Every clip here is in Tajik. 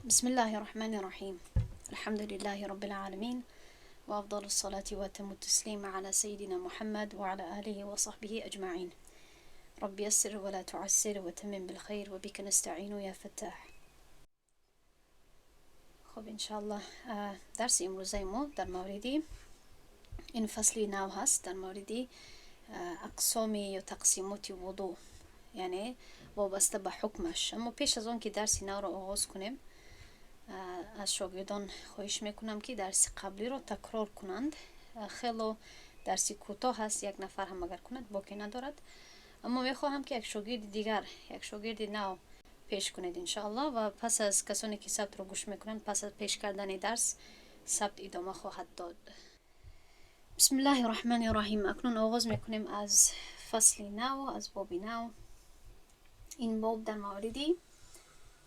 بسم الله الرحمن الرحيم، الحمد لله رب العالمين، وأفضل الصلاة وأتم التسليم على سيدنا محمد وعلى آله وصحبه أجمعين. رب يسر ولا تعسر وتمم بالخير وبك نستعين يا فتاح. خب، انشالله درس امروزه ما در موردی این فصل نو هست، در موردی اقسام یا تقسیمات وضوء، یعنی وابسته به حکمش. اما پیش از آن که درس نو را آغاز کنیم، از شاگردان خواهش میکنم که درس قبلی را تکرار کنند. خیلی درسی کوتاه هست، یک نفر هم اگر کند باکی ندارد، اما میخواهم که یک شاگرد دیگر، یک شاگرد نو پیش کنید انشاءالله. و پس از کسانی که ثبت رو گوش میکنند، پس از پیش کردن درس ثبت ادامه خواهد داد. بسم الله الرحمن الرحیم. اکنون آغاز میکنیم از فصل نو، از باب نو. این باب در موردی،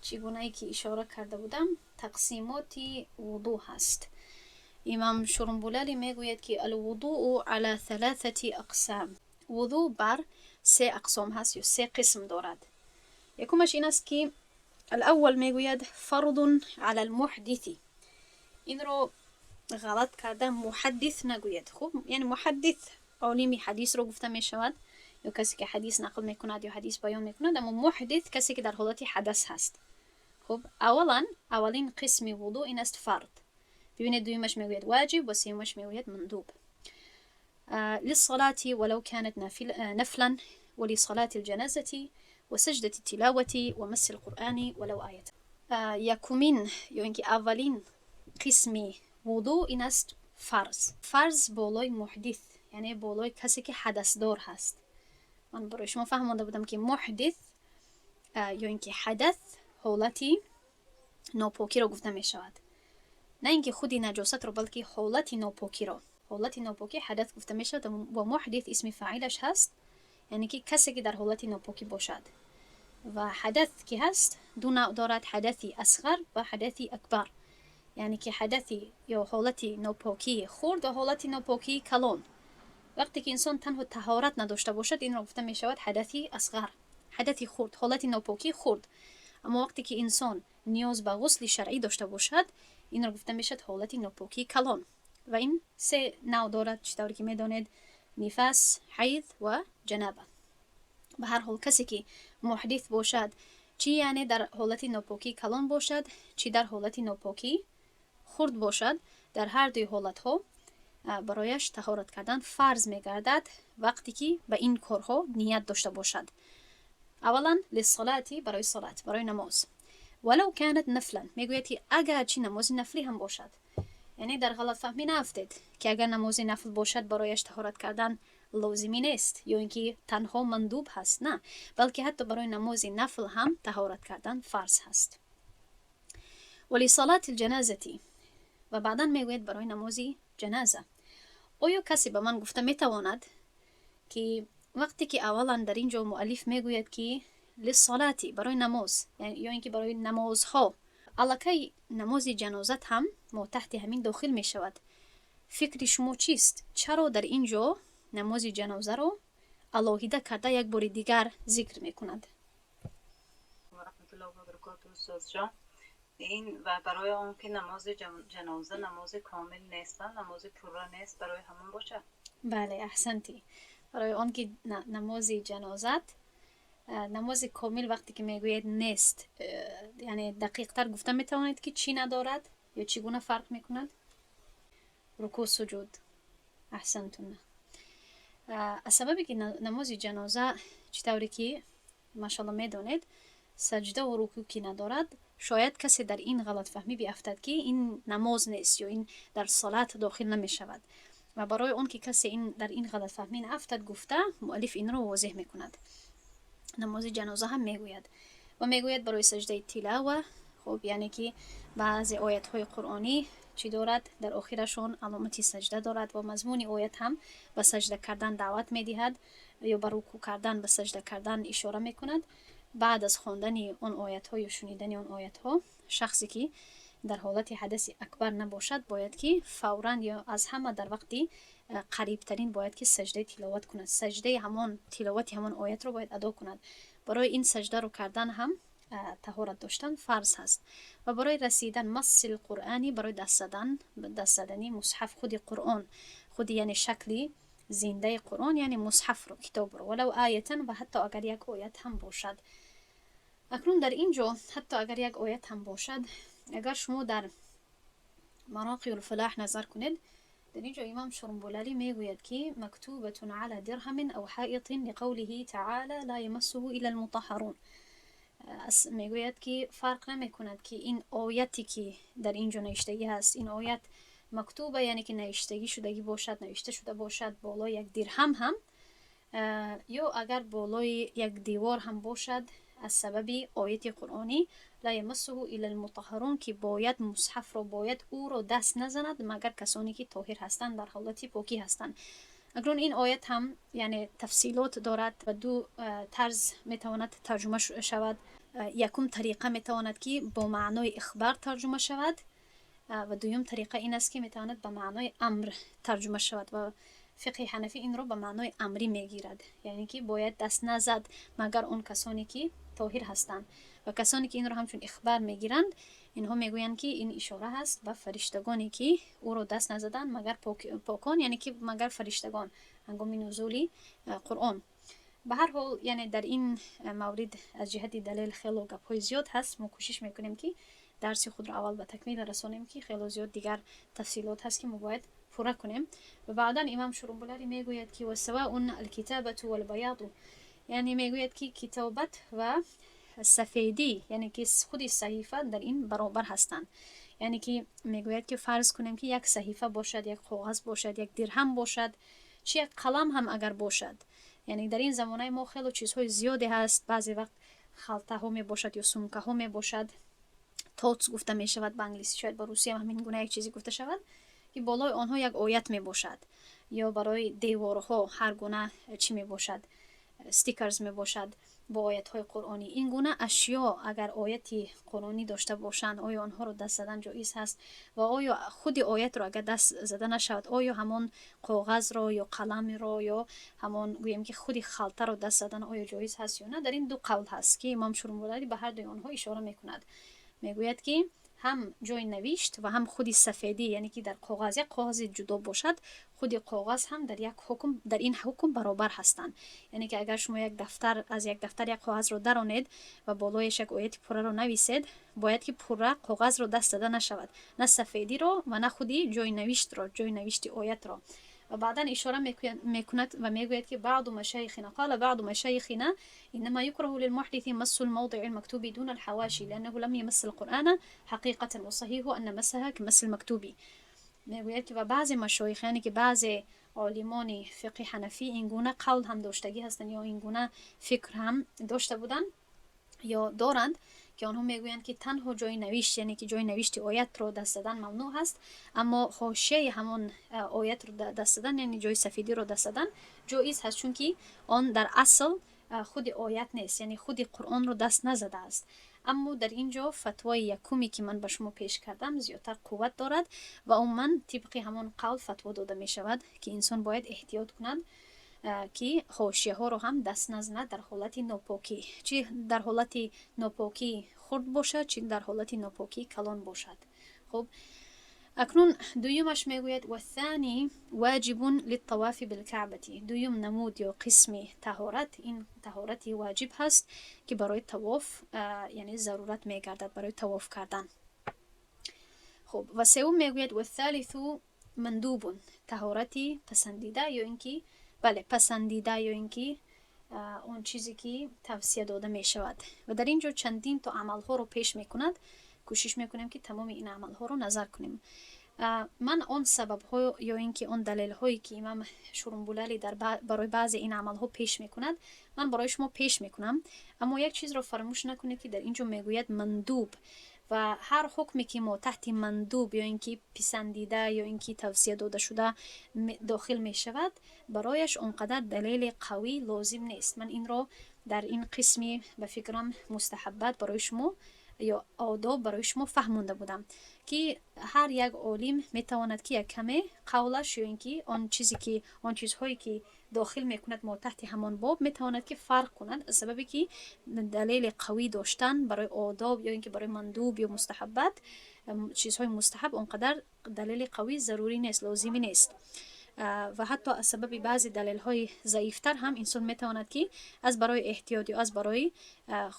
چگونه که اشاره کرده بودم، تقسیمات وضوء هست. امام شرنبلالی میگوید که الوضوء على ثلاثة اقسام. وضوء بر سه اقسام هست یا سه قسم دارد. یکمش این است که الاول میگوید فرض على المحدث. این رو غلط کرده، محدث نگوید. خب، یعنی محدث عالمی حدیث رو گفته می شود یا کسی که حدیث نقل میکند یا حدیث بیان میکند، اما محدث کسی که در حالت حدث هست. خب، اولا اولین قسم وضوء این است فرض. ببینید، دویمش میگوید واجب و سیومش میگوید مندوب. للصلاة ولو كانت نفلا، ولصلاة الجنازة، وسجدة التلاوة، ومس القرآن ولو آية. یکمین یا اینکه اولین قسم وضوء این است فرض. فرض بالای محدث، یعنی بالای کسی که حدثدار هست. من برای شما فهمانده بودم که محدث یا اینکه حدث حالتی ناپاکی را گفته می شود، نه اینکه خودی نجاست را، بلکه حالت ناپاکی را. حالت ناپاکی حدث گفته می شود و محدث اسم فاعلش هست، یعنی که کسی که در حالت ناپاکی باشد. و حدث که هست دو نوع دارد: حدثی اصغر و حدثی اکبر، یعنی که حدثی یا حالت ناپاکی خرد و حالت ناپاکی کلان. وقتی که انسان تنها طهارت نداشته باشد، این را گفته می شود حدثی اصغر، حدثی خرد، حالت ناپاکی خرد. اما وقتی که انسان نیاز به غسل شرعی داشته باشد، این را گفته می شود حالت ناپاکی کلان. و این سه نوع دارد، چطوری که میدانید: نفاس، حیض و جنابه. به هر حال کسی که محدث باشد، چی یعنی در حالت ناپاکی کلان باشد، چی در حالت ناپاکی خرد باشد، در هر دوی حالت ها برایش طهارت کردن فرض میگردد وقتی که به این کارها نیت داشته باشد. اولا للصلاة، برای صلات، برای نماز. ولو كانت نفلا، میگوید که اگر چی نماز نفلی هم باشد. یعنی در غلط فهمی نیفتید که اگر نماز نفل باشد برایش طهارت کردن لازمی نیست یا اینکه تنها مندوب هست. نه، بلکه حتی برای نماز نفل هم طهارت کردن فرض هست. ولصلاة الجنازة، و بعدا میگوید برای نماز جنازه. آیا کسی به من گفته میتواند که وقتی که اولا در اینجا مؤلف میگوید که للصلاة، برای نماز، یعنی یا اینکه برای نمازها، الکی نماز جنازت هم ما تحت همین داخل می شود، فکر شما چیست؟ چرا در اینجا نماز جنازه رو علاهیده کرده یک بار دیگر ذکر می کند؟ رحمت الله و برکاته. استاد جان، این و برای آن که نماز جنازه نماز کامل نیست و نماز پوره نیست، برای همون باشه. بله، احسنتی. برای آن که نماز جنازت نماز کامل وقتی که میگوید نیست، یعنی دقیق تر گفته میتوانید که چی ندارد یا چگونه فرق میکند؟ رکوع، سجود. احسنتون. از سببی که نماز جنازه، چطوری که ماشاءالله میدانید، سجده و رکوع که ندارد، شاید کسی در این غلط فهمی بیافتد که این نماز نیست یا این در صلات داخل نمی شود. و برای اون که کسی این در این غلط فهمی نافتد گفته، مؤلف این رو واضح میکند، نماز جنازه هم میگوید و میگوید برای سجده تلاوه. خب، یعنی که بعضی آیت های قرآنی چی دارد؟ در آخرشون علامت سجده دارد و مضمون آیت هم به سجده کردن دعوت میدهد یا به رکوع کردن، به سجده کردن اشاره میکند. بعد از خواندن آن آیت ها یا شنیدن آن آیت ها، شخصی که در حالت حدث اکبر نباشد باید که فورا یا از همه در وقتی قریب ترین باید که سجده تلاوت کند. سجده همان تلاوت همان آیت رو باید ادا کند. برای این سجده رو کردن هم таҳорат доштан фарз ҳаст. Ва барои расидан مس القرآن, барои даст задан, даст задани мусҳаф, худи Қуръон, худи, яъне шакли зиндаи Қуръон, яъне мусҳафро, китобро, ولو آية, ва ҳатто агар як оят ҳам бошад. Акнун дар ин ҷо ҳатто агар як оят ҳам бошад, агар шумо дар Мароқиулфалаҳ назар кунед, дар ин ҷо имом Шурумбулалӣ мегӯяд, ки مكتوبة على درهم أو حائط لقوله تعالى لا يمسه إلا المطهرون. Мегӯяд, ки фарқ намекунад, ки ин ояте, ки дар ин ҷо навиштагӣ ҳаст, ин оят مكتوبة, яъне ки навиштагӣ шудагӣ бошад, навишта шуда бошад болои як дирҳам ҳам ё агар болои як девор ҳам бошад, аз сабаби ояти қуръонӣ لا يمسه إلا المطهرون, ки бояд мусҳафро, бояд ӯро даст назанад, магар касоне ки тоҳир ҳастанд, дар ҳолати покӣ ҳастанд. Акнун ин оят ҳам, яъне, тафсилот дорад ва ду тарз метавонад тарҷума шавад. Якум тариқа метавонад, ки бо маънои إخبار тарҷума шавад, ва дуюм тариқа ин аст, ки метавонад ба маънои амр тарҷума шавад, ва фиқҳи ҳанафӣ инро ба маънои амрӣ мегирад, яъне ки бояд даст назад, магар он касоне ки тоҳир ҳастанд. Ва касоне ки инро ҳамчун إخبار мегиранд, инҳо мегӯянд, ки ин ишора ҳаст ба фариштагоне, ки ӯро даст назаданд, магар покон, яъне ки магар фариштагон ҳангоми нузули Қуръон. Ба ҳар ҳол, яъне дар ин маврид аз ҷиҳати далел хело гапҳои зиёд ҳаст. Мо кӯшиш мекунем, ки дарси худро аввал ба такмил расонем, ки хело зиёд дигар тафсилот ҳаст, ки мо бояд пурра кунем. Ва баъдан имам Шурумбулари мегӯяд, ки وسواء الكتابة والبياض, яъне мегӯяд, ки китобат ва сафедӣ, яъне ки худи саҳифа, дар ин баробар ҳастанд. Яъне ки мегӯяд, ки фарз кунем, ки як саҳифа бошад, як коғаз бошад, як дирҳам бошад, чи як қалам ҳам агар бошад. Яъне дар ин замонаи мо хело чизҳои зиёде ҳаст. Баъзе вақт халтаҳо мебошад ё сумкаҳо мебошад, totes гуфта мешавад ба англисӣ, шояд ба русиям ҳамин гуна як чизе гуфта шавад, ки болои онҳо як оят мебошад, ё барои деворҳо ҳар гуна чӣ мебошад, stickers мебошад бо оятҳои қуръонӣ. Ин гуна ашё агар ояти қуръонӣ дошта бошанд, оё онҳоро даст задан ҷоиз ҳаст? Ва оё худи оятро агар даст зада нашавад, оё ҳамон коғазро ё қаламро ё ҳамон, гӯем ки, худи халтаро даст задан оё ҷоиз ҳаст ё на? Дар ин ду қавл ҳаст, ки имом Шурумбуларӣ ба ҳар дуи онҳо ишора мекунад. Мегӯяд, ки ҳам ҷои навишт ва ҳам худи сафедӣ, яъне ки дар коғаз, як коғази ҷудо бошад, худи коғаз ҳам дар як ҳукм, дар ин ҳукм баробар ҳастанд. Яъне ки агар шумо як дафтар, аз як дафтар як коғазро даронед ва болояш як ояти пурраро нависед, бояд ки пурра коғазро даст зада нашавад, на сафедиро ва на худи ҷои навиштро, ҷои навишти оятро. Ва баъдан ишора мекунад ва мегӯяд, ки بعض مشايخنا قال بعض مشايخنا إنما يكره للمحدث مس الموضع المكتوب دون الحواشي لأنه لم يمس القرآن حقيقة والصحيح أن مسها كمس المكتوب. Мегӯяд, ки ва баъзе машоих, яъне ки баъзе олимони фиқҳи ҳанафӣ, ин гуна қавл ҳам доштагӣ ҳастанд ё ин гуна фикр ҳам дошта буданд ё доранд, ки онҳо мегӯянд, ки танҳо ҷои навишт, яъне ки ҷои навишти оятро даст задан мамнӯъ ҳаст, аммо ҳошияи ҳамон оятро даст задан, яъне ҷои сафедиро даст задан ҷоиз ҳаст, чунки он дар асл худи оят нест, яъне худи Қуръонро даст назадааст. Аммо дар ин ҷо фатвои якуме, ки ман ба шумо пеш кардам, зиёдтар қувват дорад ва умуман тибқи ҳамон қавл фатво дода мешавад, ки инсон бояд эҳтиёт кунад, ки ҳошияҳоро ҳам даст назанад дар ҳолати нопокӣ, чӣ дар ҳолати нопокии хурд бошад, чӣ дар ҳолати нопокии калон бошад. Хуб, акнун дуюмаш мегӯяд: والثاني واجب للطواف بالكعبة. Дуюм намуд ё қисми таҳорат, ин таҳорати воҷиб ҳаст, ки барои тавоф, яъне зарурат мегардад барои тавоф кардан. Хуб, ва сеюм мегӯяд: والثالث مندوب, таҳорати пасандида ё ин ки, бале, пасандида ё ин ки он чизе ки тавсия дода мешавад. Ва дар ин ҷо чандин то амалҳоро пеш мекунад. Кӯшиш мекунем, ки тамоми ин амалҳоро назар кунем. Ман он сабабҳо ё ин ки он далелҳое, ки имам Шурумбулалӣ дар барои баъзе ин амалҳо пеш мекунад, ман барои шумо пеш мекунам. Аммо як чизро фаромӯш накунед, ки дар ин ҷо мегӯяд مندوب, ва ҳар ҳукме, ки мо таҳти مندوب ё ин ки писандида ё ин ки тавсия дода шуда дохил мешавад, барояш он қадар далели қавӣ лозим нест. Ман инро дар ин қисми, ба фикрам, мустаҳаббат барои шумо ё одоб барои шумо фаҳмонда будам, ки ҳар як олим метавонад, ки як каме қавлаш ё ин ки он чизе ки он чизҳое ки дохил мекунад мо таҳти ҳамон боб, метавонад ки фарқ кунад, аз сабабе ки далели қавӣ доштан барои одоб ё ин ки барои мандуб ё мустаҳаббат, чизҳои мустаҳаб, он қадар далели қавӣ зарурӣ нест, лозимӣ нест. Ва ҳатто аз сабаби баъзе далелҳои заифтар ҳам инсон метавонад ки аз барои эҳтиёт ё аз барои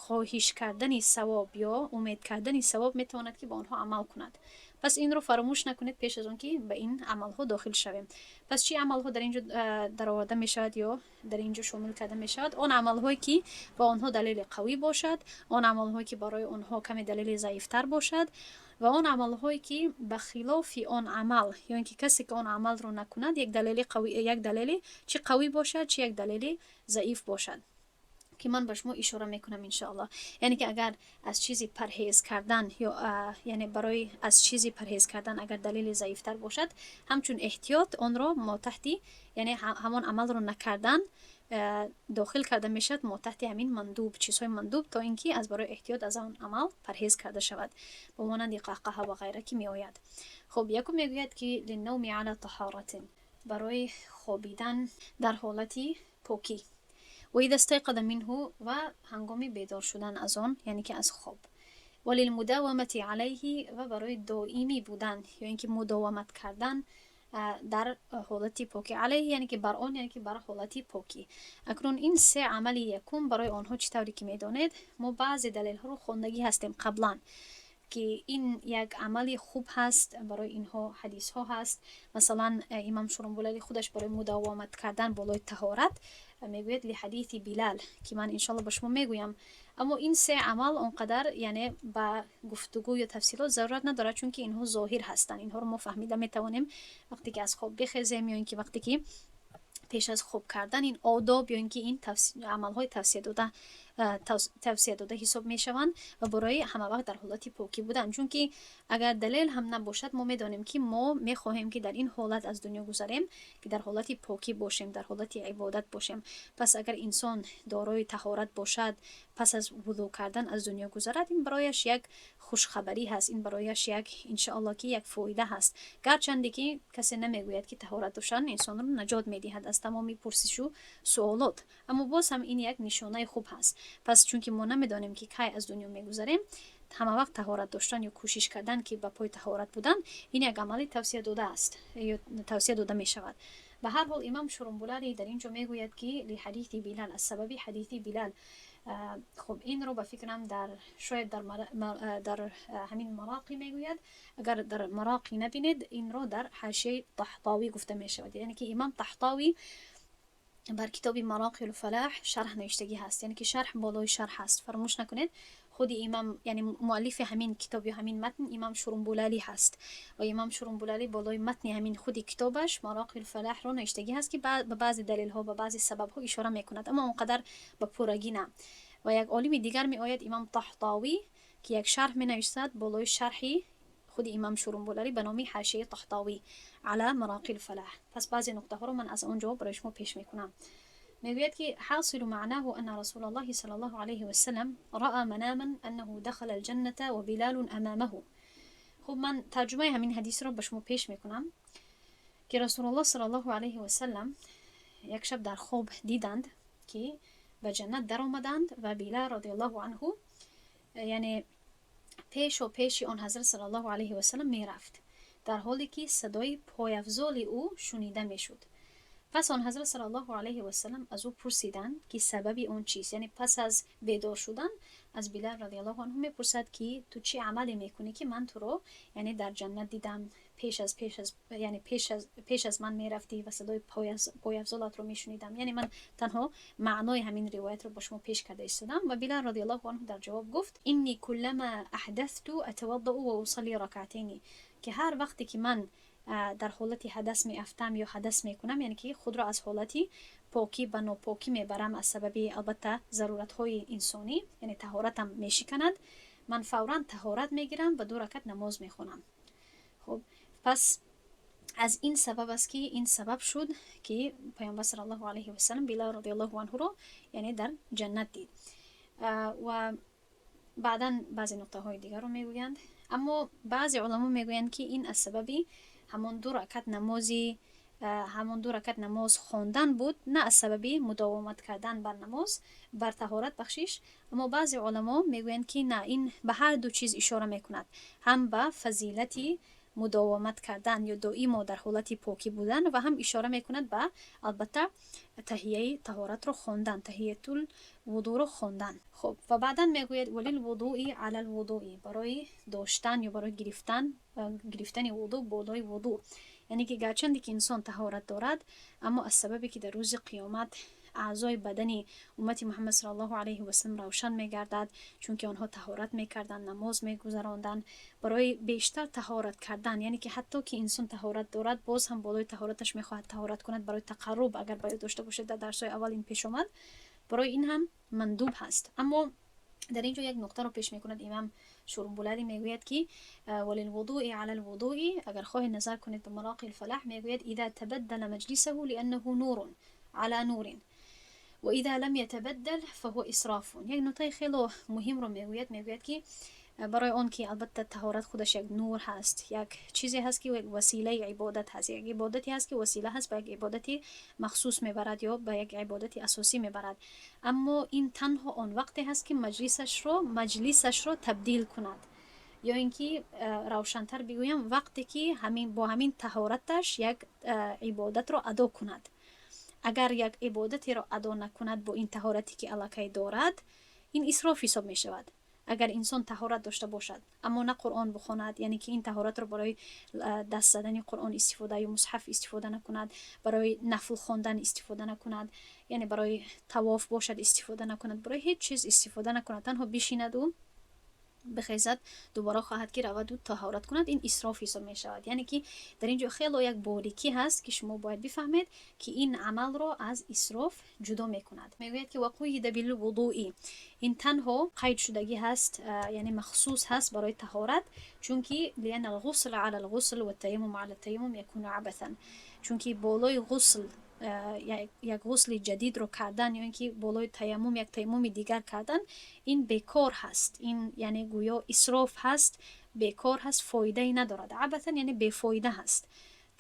хоҳиш кардани савоб ё умед кардани савоб метавонад ки ба онҳо амал кунад. Пас инро фаромӯш накунед, пеш аз он ки ба ин амалҳо дохил шавем. Пас чӣ амалҳо дар ин ҷо дароварда мешавад ё дар ин ҷо шомил карда мешавад? Он амалҳое ки ба онҳо далели қавӣ бошад, он амалҳое ки барои онҳо каме далели заифтар бошад ва он амалҳое ки ба хилофи он амал ё ин ки касе ки он амалро накунад, як далели қавӣ, як далели чӣ қавӣ бошад, чӣ як далели заиф бошад, ки ман ба шумо ишора мекунам, иншоаллоҳ. Яъне ки агар аз чизи парҳез кардан ё, яъне барои аз чизи парҳез кардан агар далели заифтар бошад, ҳамчун эҳтиёт онро мо таҳти, яъне ҳамон амалро накардан дохил карда мешавад мо таҳти ҳамин мандуб, чизҳои мандуб, то ин ки аз барои эҳтиёт аз он амал парҳез карда шавад, ба монанди қаҳқаҳа ва ғайра ки меояд. Хуб, якум мегӯяд ки للنوم على طهارة, барои хобидан дар ҳолати покӣ, وإذا استيقظ منه, ва ҳангоми бедор шудан аз он, яъне ки аз хоб, وللمداومة عليه, ва барои доимӣ будан ё ин ки мудовамат кардан дар ҳолати покӣ, عليه яъне ки бар он, яъне ки бар ҳолати покӣ. Акнун ин се амали якум, барои онҳо, чӣ тавре ки медонед, мо баъзе далелҳоро хондагӣ ҳастем қаблан, ки ин як амали хуб ҳаст, барои инҳо ҳадисҳо ҳаст. Масалан, имам Шурумбулали худаш барои мудовамат кардан болои таҳорат мегӯяд لحديث بلال, ки ман иншоалло ба шумо мегӯям. Аммо ин се амал он қадар, яъне ба гуфтугӯ ё тафсилот зарурат надорад, чунки инҳо зоҳир ҳастанд. Инҳоро мо фаҳмида метавонем, вақте ки аз хоб бихезем ё ин ки вақте ки пеш аз хоб кардан. Ин одоб ё ин ки ин амалҳои тавсия дода ҳисоб мешаванд ва барои ҳамавақт дар ҳолати покӣ будан, чунки агар далел ҳам набошад, мо медонем ки мо мехоҳем ки дар ин ҳолат аз дунё гузарем, ки дар ҳолати покӣ бошем, дар ҳолати ибодат бошем. Пас агар инсон дорои таҳорат бошад, пас аз вузӯ кардан аз дунё гузарад, ин барояш як хушхабарӣ ҳаст, ин барояш як, иншоалло, ки як фоида ҳаст. Гарчанде ки касе намегӯяд, ки таҳорат доштан инсонро наҷот медиҳад аз тамоми пурсишу суолот, аммо боз ҳам ин як нишонаи хуб ҳаст. Пас чунки мо намедонем, ки кай аз дунё мегузарем, ҳамавақт таҳорат доштан ё кӯшиш кардан, ки ба пои таҳорат будан, ин як амали тавсия дода аст ё тавсия дода мешавад. Ба ҳар ҳол, имам Шурумбулали дар ин ҷо мегӯяд, ки لحديث بلال, аз сабаби ҳадиси Билал. Хуб, инро ба фикрам дар шояд дар ҳамин Мароқӣ мегӯяд. Агар дар Мароқӣ набинед, инро дар ҳашияи Таҳтовӣ гуфта мешавад, яъне ки имам Таҳтовӣ бар китоби Мароқи Фалаҳ шарҳ навиштагӣ ҳаст, яъне ки шарҳ болои шарҳ ҳаст. Фаромӯш накунед, худи имам, яъне муаллифи ҳамин китоб ё ҳамин матн имам Шурумбулалӣ ҳаст ва имам Шурумбулалӣ болои матни ҳамин худи китобаш Мароқи Фалаҳро навиштагӣ ҳаст, ки ба баъзе далелҳо, ба баъзе сабабҳо ишора мекунад, аммо он қадар ба пуррагӣ на. Ва як олими дигар меояд, имам Таҳтовӣ, ки як шарҳ менависад болои шарҳи худи имам Шурумбулалӣ ба номи Ҳашияи Таҳтовӣ على مراقي الفلاح. Пас баъзе нуқтаҳоро ман аз он ҷо барои шумо пеш мекунам. Мегӯяд, ки حاصل معناه أن رسول الله صلى الله عليه وسلم رأى مناما أنه دخل الجنة وبلال أمامه. خب، ман тарҷумаи ҳамин ҳадисро ба шумо пеш мекунам, ки Расулуллоҳ صلى الله عليه وسلم як шаб дар хоб диданд, ки ба ҷаннат даромаданд ва Билал رضي الله عنه, яъне пешо пеши он ҳазрат صلى الله عليه وسلم мерафт, дар ҳоле ки садои пойафзоли ӯ шунида мешуд. Пас он ҳазрат صلى الله عليه وسلم аз ӯ пурсиданд, ки сабаби он чист. Яъне пас аз бедор шудан аз Билал رضي الله عنه мепурсад, ки ту чӣ амале мекунӣ, ки ман туро, яъне дар ҷаннат дидам, пеш аз яъне пеш аз ман мерафтӣ ва садои пойафзолатро мешунидам. Яъне ман танҳо маънои ҳамин ривоятро ба шумо пеш карда истодам. Ва Билал رضي الله عنه дар ҷавоб гуфт: إني كلما أحدثت أتوضأ وأصلي ركعتين, ки ҳар вақте ки ман дар ҳолати ҳадас меафтам ё ҳадас мекунам, яъне ки худро аз ҳолати покӣ ба нопокӣ мебарам, аз сабаби албатта заруратҳои инсонӣ, яъне таҳоратам мешиканад, ман фавран таҳорат мегирам ва ду ракат намоз мехонам. Хуб, пас аз ин сабаб аст, ки ин сабаб шуд, ки Паёмбар صلى الله عليه وسلم Билал رضي الله عنه ро, яъне дар ҷаннат дид. Ва баъдан баъзе нуқтаҳои дигарро мегӯянд, аммо баъзе уламо мегӯянд, ки ин аз сабаби ҳамон ду ракат намози Ҳамон ду ракат намоз хондан буд, на аз сабаби мудовомат кардан бар намоз, бар таҳорат, бахшиш. Аммо баъзе уламо мегӯянд, ки на, ин ба ҳар ду чиз ишора мекунад, ҳам ба фазилати мудовомат кардан ё доимо дар ҳолати покӣ будан ва ҳам ишора мекунад ба, албатта, таҳияи таҳоратро хондан, таҳиятул вудуро хондан. Хуб, ва баъдан мегӯяд: وللوضوء على الوضوء, барои доштан ё барои гирифтани вудӯ болои вудӯ, яъне ки гарчанде ки инсон таҳорат дорад, аммо аз сабабе ки дар рӯзи қиёмат аъзои бадани уммати Муҳаммад саллаллоҳу алайҳи васалам равшан мегардад, чунки онҳо таҳорат мекарданд, намоз мегузаронданд, барои бештар таҳорат кардан, яъне ки ҳатто ки инсон таҳорат дорад, боз ҳам болои таҳораташ мехоҳад таҳорат кунад барои тақарруб. Агар ба ёд дошта бошед, дар дарсҳои аввал ин пеш омад, барои ин ҳам мандуб ҳаст. Аммо дар ин ҷо як нуқтаро пеш мекунад имам Шурумбулалӣ, мегӯяд ки وللوضوء على الوضوء, агар хоҳед, назар кунед ба Мароқи лфалаҳ, мегӯяд: إذا تبدل مجلسه لأنه نور على نور وإذا لم يتبدل فهو إسراف. Як нуқтаи хело муҳимро мегӯяд. Мегӯяд, ки барои он ки, албатта, таҳорат худаш як нур ҳаст, як чизе ҳаст, ки як василаи ибодат ҳаст, як ибодате ҳаст, ки васила ҳаст, ба як ибодати махсус мебарад ё ба як ибодати асосӣ мебарад. Аммо ин танҳо он вақте ҳаст, ки маҷлисашро табдил кунад ё ин ки, равшантар бигӯям, вақте ки ҳамин бо ҳамин таҳораташ як ибодатро адо кунад. Агар як ибодатеро адо накунад бо ин таҳорате, ки аллакай дорад, ин исроф ҳисоб мешавад. Агар инсон таҳорат дошта бошад, аммо на Қуръон бихонад, яъне ки ин таҳоратро барои даст задани Қуръон истифода ё мусҳаф истифода накунад, барои нафл хондан истифода накунад, яъне барои тавоф бошад истифода накунад, барои ҳеҷ чиз истифода накунад, танҳо бишинаду бихезад, дубора хоҳад, ки раваду таҳорат кунад, ин исроф ҳисоб мешавад. Яъне ки дар ин ҷо хело як борикӣ ҳаст, ки шумо бояд бифаҳмед, ки ин амалро аз исроф ҷудо мекунад. Мегӯяд, ки وقيد بالوضوء, ин танҳо қайд шудагӣ ҳаст, яъне махсус ҳаст барои таҳорат, чунки لأن الغسل على الغسل والتيمم على التيمم يكون عبثا, чунки болои ғусл як ғусли ҷадидро кардан ё ин ки болои таяммум як таяммуми дигар кардан, ин бекор ҳаст, ин яъне гӯё исроф ҳаст, бекор ҳаст, фоидае надорад. عبثا яъне бефоида ҳаст.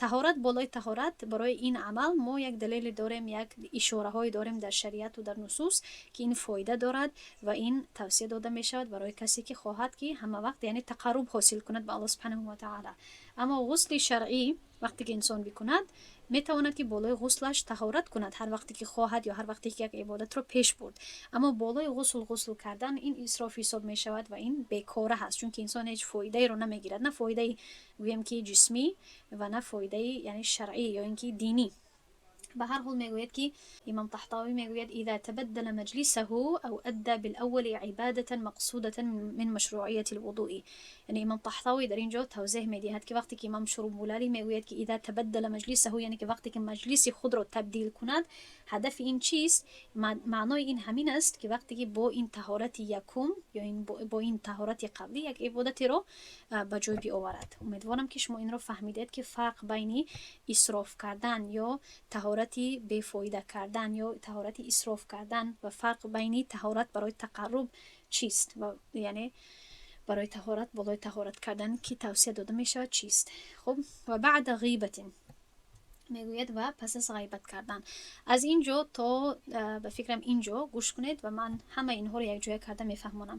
Таҳорат болои таҳорат, барои ин амал мо як далеле дорем, як ишораҳое дорем дар шариату дар нусус, ки ин фоида дорад ва ин тавсия дода мешавад барои касе, ки хоҳад, ки ҳама вақт, яъне, тақарруб ҳосил кунад ба Аллоҳ субҳанаҳу ватаала. Аммо ғусли шаръӣ вақте ки инсон бикунад, метавонад, ки болои ғуслаш таҳорат кунад ҳар вақте ки хоҳад ё ҳар вақте ки як ибодатро пеш бурд. Аммо болои ғусл ғусл кардан, ин исроф ҳисоб мешавад ва ин бекора ҳаст, чунки инсон ҳеҷ фоидаеро намегирад, на фоидаи, гӯем ки, ҷисмӣ ва на фоидаи, яъне, шаръӣ ё ин ки динӣ. Ба ҳар ҳол, мегӯяд, ки имом Таҳтавӣ мегӯяд: إذا تبدل مجلسه أو أدى بالأول عبادة مقصودة من مشروعية الوضوء. Яъне имом Таҳтавӣ дар ин ҷо тавзеҳ медиҳад, ки вақте ки имом Шурумбулалӣ мегӯяд, ки إذا تبدل مجلسه, яъне ки вақте ки маҷлиси худро табдил кунад, ҳадафи ин чист? Маънои ин ҳамин аст, ки вақте ки бо ин таҳорати якум ё бо ин таҳорати қаблӣ як ибодатеро ба ҷой биоварад. Умедворам, ки шумо инро фаҳмидед, ки фарқ байни исроф кардан ё таҳорати бефоида кардан ё таҳорати исроф кардан ва фарқ байни таҳорат барои тақарруб чист ва, яъне, барои таҳорат болои таҳорат кардан, ки тавсия дода мешавад, чист. Хуб, وبعد غيبة, мегӯяд, ва пас аз ғайбат кардан. Аз ин ҷо то, ба фикрам, ин ҷо гӯш кунед ва ман ҳама инҳоро якҷоя карда мефаҳмонам.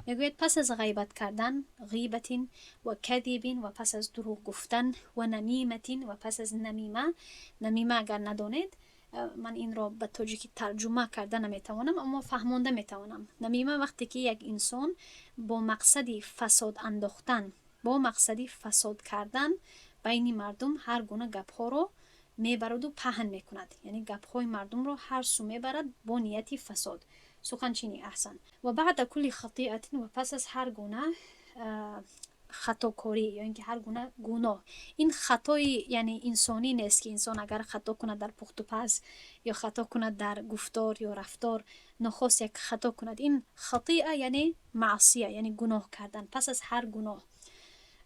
Мегӯяд: пас аз ғайбат кардан, غيبة وكذب, ва пас аз дурӯғ гуфтан, ونميمة, ва пас аз намима. Намима агар надонед, ман инро ба тоҷикӣ тарҷума карда наметавонам, аммо фаҳмонда метавонам. Намима вақте ки як инсон бо мақсади фасод андохтан, бо мақсади фасод кардан байни мардум ҳар гуна гапҳоро мебараду паҳн мекунад, яъне гапҳои мардумро ҳар су мебарад бо нияти фасод суханчинӣ. Аҳсан. وبعد كل خطيئة, ва пас аз ҳар гуна хатокорӣ ё ин ки ҳар гуна гуноҳ. Ин хатои, яъне, инсонӣ нест, ки инсон агар хато кунад дар пухтупаз ё хато кунад дар гуфтор ё рафтор, нохост як хато кунад. Ин خطيئة яъне معصية, яъне гуноҳ кардан. Пас аз ҳар гуноҳ.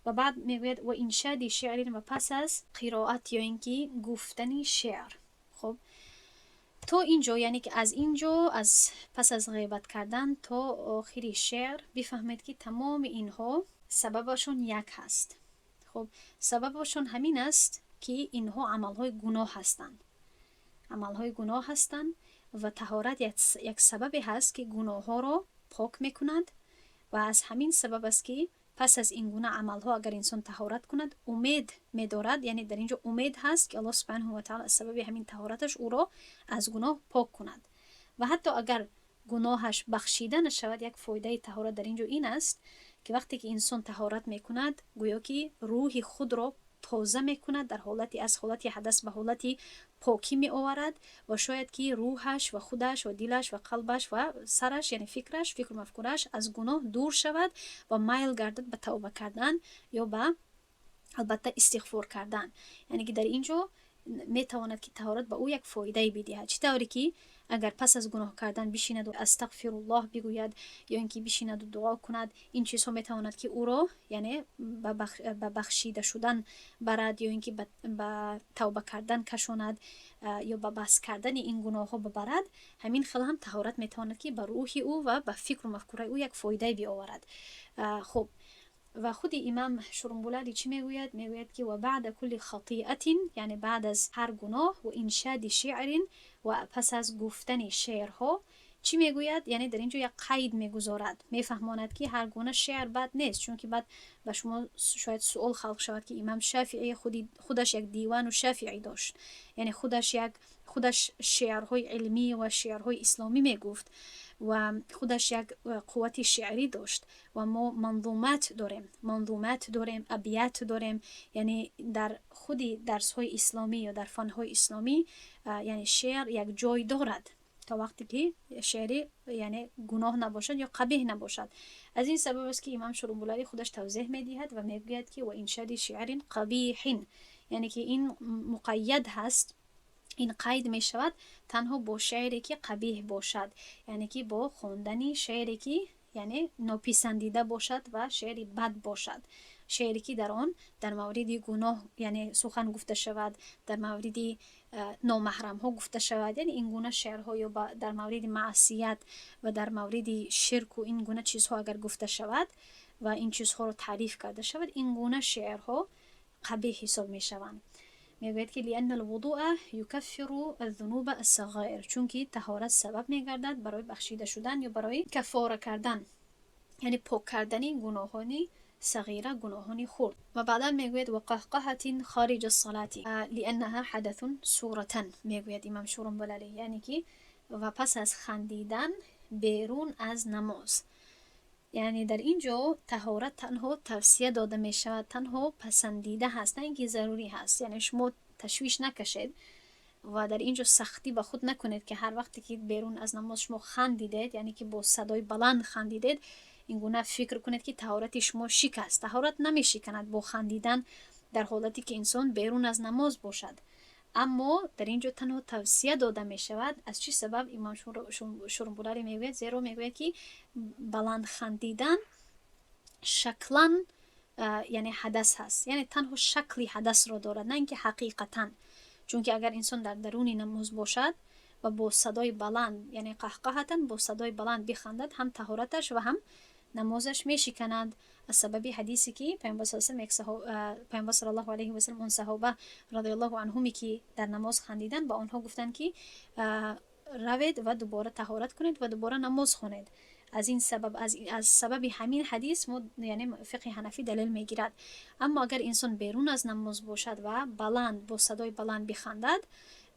Ва баъд мегӯяд: وإنشاد شعر, ва пас аз қироат ё ин ки гуфтани шеър. Хуб, то ин ҷо, яъне ки аз ин ҷо, аз пас аз ғайбат кардан то охири шеър, бифаҳмед, ки тамоми инҳо сабабашон як ҳаст. Хуб, сабабашон ҳамин аст. Ки инҳо амалҳои гуноҳ ҳастанд, амалҳои гуноҳ ҳастанд ва таҳорат як сабабе ҳаст, ки гуноҳҳоро пок мекунад. Ва аз ҳамин сабаб аст, ки пас аз ин гуна амалҳо агар инсон таҳорат кунад, умед медорад, яъне дар ин ҷо умед ҳаст, ки Аллоҳ субҳанаҳу ва таъала аз сабаби ҳамин таҳораташ ӯро аз гуноҳ пок кунад. Ва ҳатто агар гуноҳаш бахшида нашавад, як фоидаи таҳорат дар ин ҷо ин аст, ки вақте ки инсон таҳорат мекунад, гӯё ки рӯҳи худро тоза мекунад, дар ҳолати аз ҳолати ҳадас ба ҳолати покӣ меоварад ва шояд ки рӯҳаш ва худаш ва дилаш ва қалбаш ва сараш, яъне фикраш, фикру мафкурааш аз гуноҳ дур шавад ва майл гардад ба тавба кардан ё ба албатта истиғфор кардан. Яъне ки дар ин ҷо метавонад, ки таҳорат ба ӯ як фоидае бидиҳад. Чӣ тавре ки агар пас аз гуноҳ кардан бишинаду астағфируллоҳ бигӯяд ё ин ки бишинаду дуо кунад, ин чизҳо метавонад, ки ӯро яъне ба бахшида шудан барад ё ин ки ба тавба кардан кашонад ё ба бас кардани ин гуноҳҳо бибарад. Ҳамин хел ҳам таҳорат метавонад, ки ба рӯҳи ӯ ва ба фикру мафкураи ӯ як фоидае биоварад. Хуб, ва худи имам Шурумбулали чӣ мегӯяд? Мегӯяд, ки ва баъда кулли хатиатин, яъне баъд аз ҳар гуноҳ, ва иншади шеърин, ва пас аз гуфтани шеърҳо. Чӣ мегӯяд? Яъне дар ин ҷо як қайд мегузорад, мефаҳмонад, ки ҳар гуна шеър бад нест, чунки баъд ба шумо шояд суол халқ шавад, ки имам Шафиӣ худаш як Дивану Шафиӣ дошт, яъне худаш як худаш шеърҳои илмӣ ва шеърҳои исломӣ мегуфт ва худаш як қуввати шеърӣ дошт. Ва мо манзумат дорем, манзумат дорем, абият дорем, яъне дар худи дарсҳои исломӣ ё дар фанҳои исломӣ, яъне шеър як ҷой дорад, то вақте ки шеъри яъне гуноҳ набошад ё қабеҳ набошад. Аз ин сабаб аст, ки имам Шурумбулалӣ худаш тавзеҳ медиҳад ва мегӯяд, ки ва иншади шеърин қабиҳин, яъне ки ин муқайяд ҳаст, ин қайд мешавад танҳо бо шеъре, ки қабеҳ бошад, яъне ки бо хондани шеъре, ки яъне нописандида бошад ва шеъри бад бошад, шеъре, ки дар он дар мавриди гуноҳ яъне сухан гуфта шавад, дар мавриди номаҳрамҳо гуфта шавад, яъне ин гуна шеърҳо ё дар мавриди маъсият ва дар мавриди ширку ин гуна чизҳо агар гуфта шавад ва ин чизҳоро таъриф карда шавад, ин гуна шеърҳо қабеҳ ҳисоб мешаванд. Мегӯяд, ки лианна алвудуа юкаффиру аззунуба ассағоир, чунки таҳорат сабаб мегардад барои бахшида шудан ё барои каффора кардан, яъне пок кардани гуноҳони сағира, гуноҳони хурд. Ва баъдан мегӯяд: ва қаҳқаҳатин хориҷа ссалати лианнаҳа ҳадасун суратан. Мегӯяд имам Шурумбалалӣ, яъне ки ва пас аз хандидан берун аз намоз. Яъне дар ин ҷо таҳорат танҳо тавсия дода мешавад, танҳо пасандида ҳаст, на ин ки зарурӣ ҳаст. Яъне шумо ташвиш накашед ва дар ин ҷо сахтӣ ба худ накунед, ки ҳар вақте ки берун аз намоз шумо хандидед, яъне ки бо садои баланд хандидед, ин гуна фикр кунед, ки таҳорати шумо шикаст. Таҳорат намешиканад бо хандидан дар ҳолате, ки инсон берун аз намоз бошад, аммо дар ин ҷо танҳо тавсия дода мешавад. Аз чӣ сабаб имом Шурумбулалӣ мегӯяд? Зеро мегӯяд, ки баланд хандидан шаклан яъне ҳадас ҳаст, яъне танҳо шакли ҳадасро дорад, на ин ки ҳақиқатан. Чунки агар инсон дар даруни намоз бошад ва бо садои баланд, яъне қаҳқаҳатан, бо садои баланд бихандад, ҳам таҳораташ ва ҳам намозаш мешиканад, аз сабаби ҳадисе, ки Паёмбар саллаллоҳу алайҳи васалам он саҳоба радиаллоҳу анҳуме, ки дар намоз хандиданд, ба онҳо гуфтанд, ки равед ва дубора таҳорат кунед ва дубора намоз хонед. Аз ин сабаб, аз сабаби ҳамин ҳадис мо, яъне фиқҳи ҳанафӣ далел мегирад. Аммо агар инсон берун аз намоз бошад ва баланд, бо садои баланд бихандад,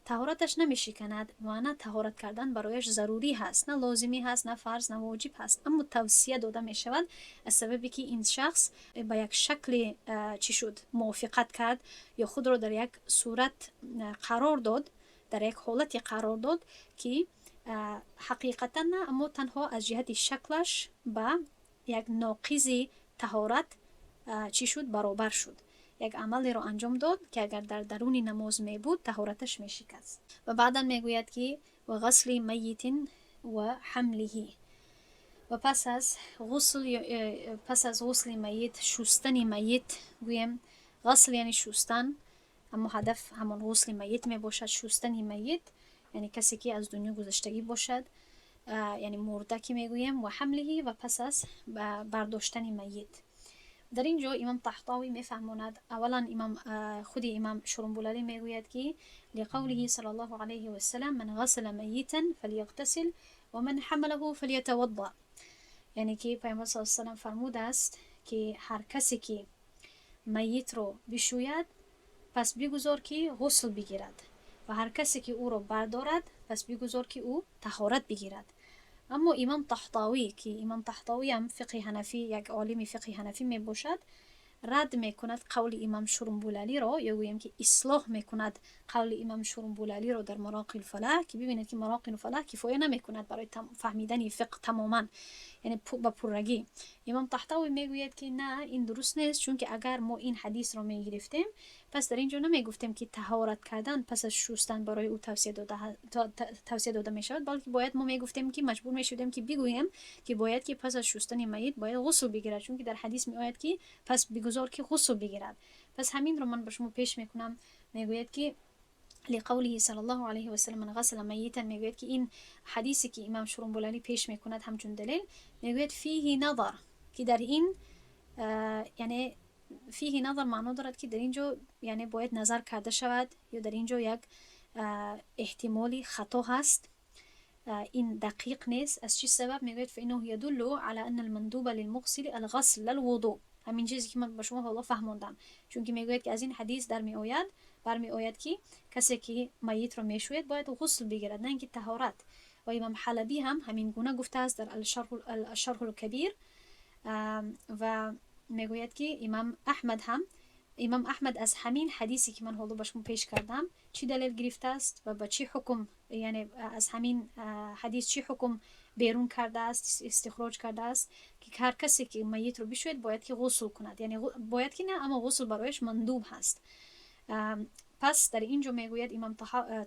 таҳораташ намешиканад ва на таҳорат кардан барояш зарурӣ ҳаст, на лозимӣ ҳаст, на фарз, на воҷиб ҳаст, аммо тавсия дода мешавад, аз сабабе ки ин шахс ба як шакли чӣ шуд, мувофиқат кард ё худро дар як сурат қарор дод, дар як ҳолате қарор дод, ки ҳақиқатан на, аммо танҳо аз ҷиҳати шаклаш ба як ноқизи таҳорат чӣ шуд, баробар шуд, як амалеро анҷом дод, ки агар дар даруни намоз мебуд, таҳораташ мешикаст. Ва баъдан мегӯяд, ки ва ғасли майитин ва ҳамлиҳи, ва пас аз ғусл, пас аз ғусли майит, шустани майит гӯем. Ғасл яъне шустан, аммо ҳадаф ҳамон ғусли майит мебошад. Шустани майит, яъне касе, ки аз дунё гузаштагӣ бошад, яъне мурда, ки мегӯем, ва ҳамлиҳи, ва пас аз бардоштани майит. Дар ин ҷо имом Таҳтовӣ мефаҳмонад. Аввалан, имом худи имом Шурумбулалӣ мегӯяд, ки لقوله صلى الله عليه وسلم: من غسل ميتا فليغتسل ومن حمله فليتوضأ. یعنی که پیامبر صلی الله علیه وسلم فرموده است که هر کسی که میت رو بشوید، پس بگذار که غسل بگیرد و هر کسی که او را بردارد، پس بگذار که او طهارت بگیرد. اما امام طحطاوی، که امام طحطاوی هم فقه حنفی، یک عالم فقه حنفی می باشد، رد میکند قول امام شرمبوللی را، یا گوییم که اصلاح میکند قول امام شرمبوللی را در مراقی الفلاح، که ببینید که مراقی الفلاح کفایه نمیکند برای فهمیدن فقه تماما، یعنی به پرگی. امام طحطاوی میگوید که نه، این درست نیست، چون که اگر ما این حدیث را میگرفتیم، پس در اینجا نمیگفتیم که طهارت کردن پس از شستن برای او توصیه داده میشود، بلکه باید ما میگفتیم که مجبور میشدیم که بگوییم که باید که پس از شستن میت باید غسل بگیرد، چون که در حدیث میآید که پس بگذار که غسل بگیرد. پس همین رو من به شما پیش میکنم. میگوید که لقوله صلى الله عليه وسلم من غسل ميتا. میگوید که این حدیثی که امام شرمبوللی پیش میکند همچون دلیل، میگوید فيه نظر، که در این یعنی فيه نظر معنا دارد که در اینجا یعنی باید نظر کرده شود یا در اینجا یک احتمالی خطا هست، این دقیق نیست. از چی سبب؟ میگوید فإنه يدل على أن المندوب للمغسل الغسل لا الوضوء. همین چیزی که من به شما حالا فهموندم، چون که میگوید که از این حدیث در می آید، برمی آید که کسی که میت رو میشوید باید غسل بگیرد، نه اینکه طهارت. و امام حلبی هم همین گونه گفته است در الشرح الکبیر و میگوید که امام احمد هم، امام احمد از همین حدیثی که من حالا به شما پیش کردم چی دلیل گرفته است و با چی حکم، یعنی از همین حدیث چی حکم بیرون کرده است، استخراج کرده است که هر کسی که میت رو بشوید باید که غسل کند، یعنی باید که نه، اما غسل برایش مندوب هست. پس در اینجا میگوید امام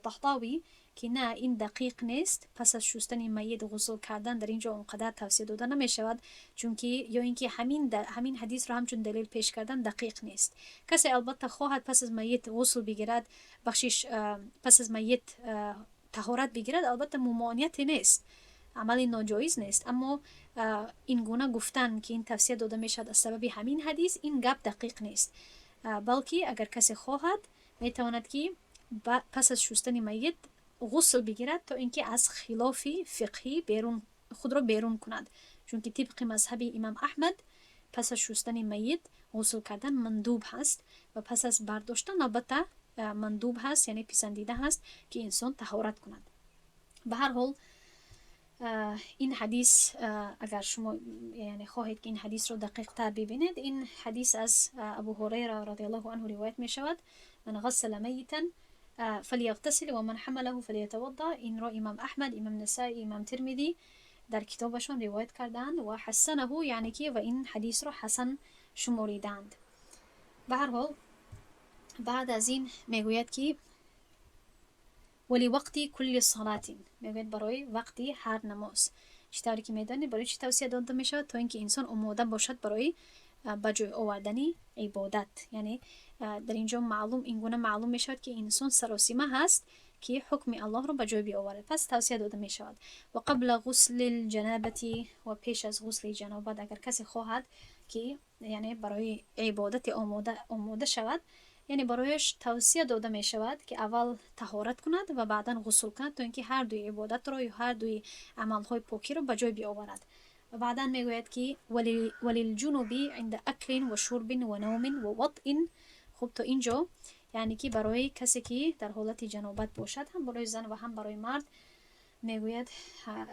طحطاوی که نه، این دقیق نیست. پس از شستن میت غسل کردن در اینجا اونقدر توصیه داده نمی شود، چون که یا اینکه همین حدیث رو همچون دلیل پیش کردن دقیق نیست. کسی البته خواهد پس از میت غسل بگیرد، بخشش، پس از میت طهارت بگیرد، البته ممانعتی نیست، عمل ناجایز نیست. اما این گونه گفتن که این توصیه داده می شود از سبب همین حدیث، این گپ دقیق نیست، بلکه اگر کسی خواهد میتواند که پس از شستن میت غسل بگیرد تا اینکه از خلاف فقهی بیرون خود را بیرون کند، چون که طبق مذهب امام احمد پس از شستن میت غسل کردن مندوب هست و پس از برداشتن البته مندوب هست، یعنی پسندیده هست که انسان طهارت کند. به هر حال این حدیث، اگر شما یعنی خواهید که این حدیث رو دقیق تر ببینید، این حدیث از ابو هریره رضی الله عنه روایت می شود: من غسل ميتا فليغتسل ومن حمله فليتوضأ. این را امام احمد، امام نسائی، امام ترمذی در کتابشان روایت کردند و حسنه، یعنی که و این حدیث را حسن شماریدند. به هر حال بعد از این میگوید که ولوقت كل صلاة. میگوید برای وقتی هر نماز. چطوری که میدانید، برای چی توصیه داده میشود؟ تا اینکه انسان آماده باشد برای به جای آوردن عبادت. یعنی در اینجا معلوم این گونه معلوم میشود که انسان سراسیمه هست که حکم الله را به جای بیاورد، پس توصیه داده می شود. و قبل غسل الجنابة، و پیش از غسل جنابت، اگر کسی خواهد که یعنی برای عبادت آماده شود، یعنی برایش توصیه داده می شود که اول طهارت کند و بعدا غسل کند تا اینکه هر دوی عبادت را یا هر دوی عملهای پاکی را به جای بیاورد. و بعدا میگوید که وللجنب عند اکل و شرب و نوم و وطء. خب، تا اینجا یعنی که برای کسی که در حالت جنابت باشد، هم برای زن و هم برای مرد، میگوید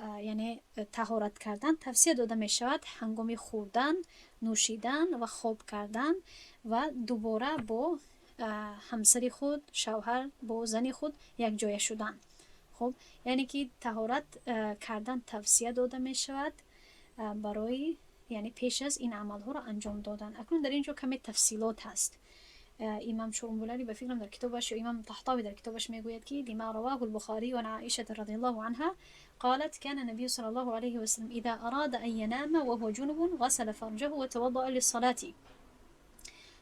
یعنی طهارت کردن توصیه داده می شود هنگام خوردن، نوشیدن و خواب کردن و دوباره با همسر خود، شوهر، با زن خود یک جایه شدن. خب، یعنی که طهارت کردن توصیه داده می شود برای یعنی پیش از این عملها را انجام دادن. اکنون در اینجا کمی تفصیلات هست. امام شرمبولری به فکرم در کتابش یا امام طحطاوی در کتابش میگوید که لما رواه البخاري عن عائشة رضي الله عنها قالت: كان النبي صلى الله عليه وسلم إذا أراد أن ينام وهو جنب غسل فرجه وتوضأ للصلاة.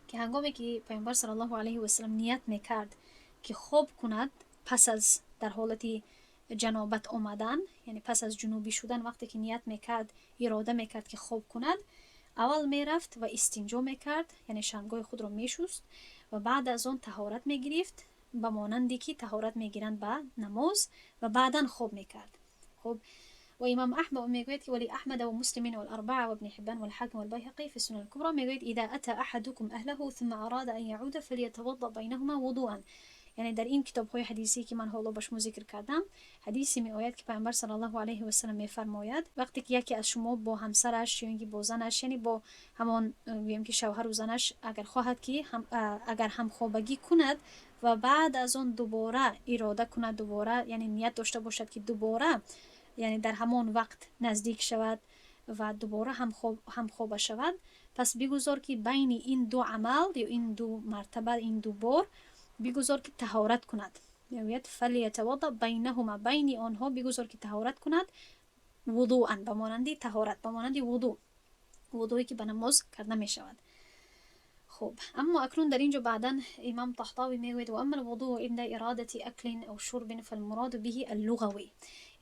که هنگامی که پیامبر صلی الله علیه و سلم نیت میکرد که خواب کند، پس از در حالت جنابت آمدن، یعنی پس از جنوبی شدن، وقتی که نیت میکرد، اراده میکرد که خواب کند، Аввал мерафт ва истинҷо мекард, яъне шармгоҳи худро мешуст ва баъд аз он таҳорат мегирифт, ба монанде ки таҳорат мегиранд ба намоз, ва баъдан хоб мекард. Хуб, ва имом Аҳмад мегӯяд, ки ولأحمد ومسلم والأربعة وابن حبان والحاكم والبيهقي في السنن الكبرى мегӯяд: إذا أتى أحدكم أهله ثم أراد أن يعود فليتوضأ بينهما وضوءا. Яъне дар ин китобҳои ҳадисӣ, ки ман ҳоло ба шумо зикр кардам, ҳадисе меояд, ки Пайғамбар саллаллоҳу алайҳи васалам мефармояд: вақте ки яке аз шумо бо ҳамсараш ё ин ки бо занаш, яъне бо ҳамон, гӯем ки шавҳару занаш, агар хоҳад ки агар ҳамхобагӣ кунад ва баъд аз он дубора ирода кунад, дубора, яъне ният дошта бошад, ки дубора, яъне дар ҳамон вақт наздик шавад ва дубора ҳамхоба шавад, пас бигузор, ки байни ин ду амал ё ин ду мартаба, ин ду бор бигузор, ки таҳорат кунад. Мегӯяд: فليتوضأ بينهما, байни онҳо бигузор, ки таҳорат кунад, وضوءا, ба монанди таҳорат, ба монанди вудӯ, вудӯе ки ба намоз карда мешавад. Хуб, аммо акнун дар ин ҷо баъдан имом Таҳтавӣ мегӯяд: وأما الوضوء عند إرادة أكل أو شرب فالمراد به اللغوي.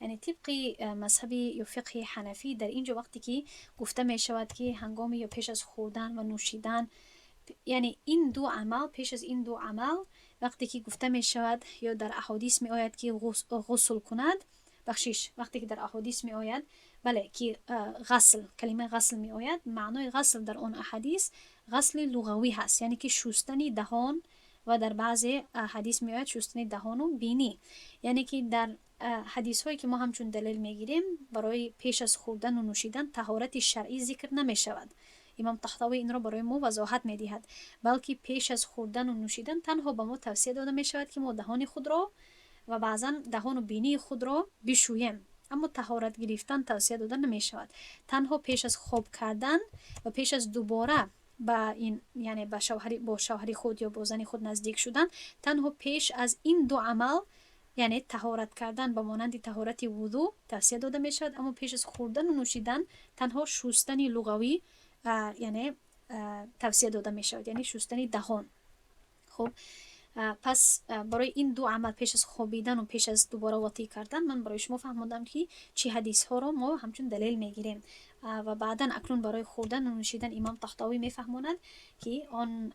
Яъне тибқи мазҳаби ё фиқҳи ҳанафӣ, дар ин ҷо вақте ки гуфта мешавад, ки ҳангоми ё пеш аз хӯрдан ва нӯшидан, яъне ин ду амал, пеш аз ин ду амал вақте ки гуфта мешавад ё дар аҳодис меояд, ки ғусл кунад, бахшиш, вақте ки дар аҳодис меояд, бале, ки ғасл, калимаи ғасл меояд, маънои ғасл дар он аҳадис ғасли луғавӣ ҳаст, яъне ки шустани даҳон ва дар баъзе ҳадис меояд шустани даҳону бинӣ. Яъне ки дар ҳадисҳое, ки мо ҳамчун далел мегирем, барои пеш аз хӯрдану нӯшидан таҳорати шаръӣ зикр намешавад. Имом Таҳтавӣ инро барои мо вазоҳат медиҳад, балки пеш аз хӯрдану нӯшидан танҳо ба мо тавсия дода мешавад, ки мо даҳони худро ва баъзан даҳону бинии худро бишӯем, аммо таҳорат гирифтан тавсия дода намешавад. Танҳо пеш аз хоб кардан ва пеш аз дубора ба ин, яъне ба шавҳари, бо шавҳари худ ё бо зани худ наздик шудан, танҳо пеш аз ин ду амал, яъне таҳорат кардан ба монанди таҳорати вудӯ тавсия дода мешавад, аммо пеш аз хӯрдану нӯшидан танҳо шустани луғавӣ, яъне тавсия дода мешавад, яъне шустани даҳон. Хуб, пас барои ин ду амал, пеш аз хобидану пеш аз дубора ватӣ кардан, ман барои шумо фаҳмондам, ки чӣ ҳадисҳоро мо ҳамчун далел мегирем. Ва баъдан акнун барои хӯрдану нӯшидан имом Таҳтавӣ мефаҳмонад, ки он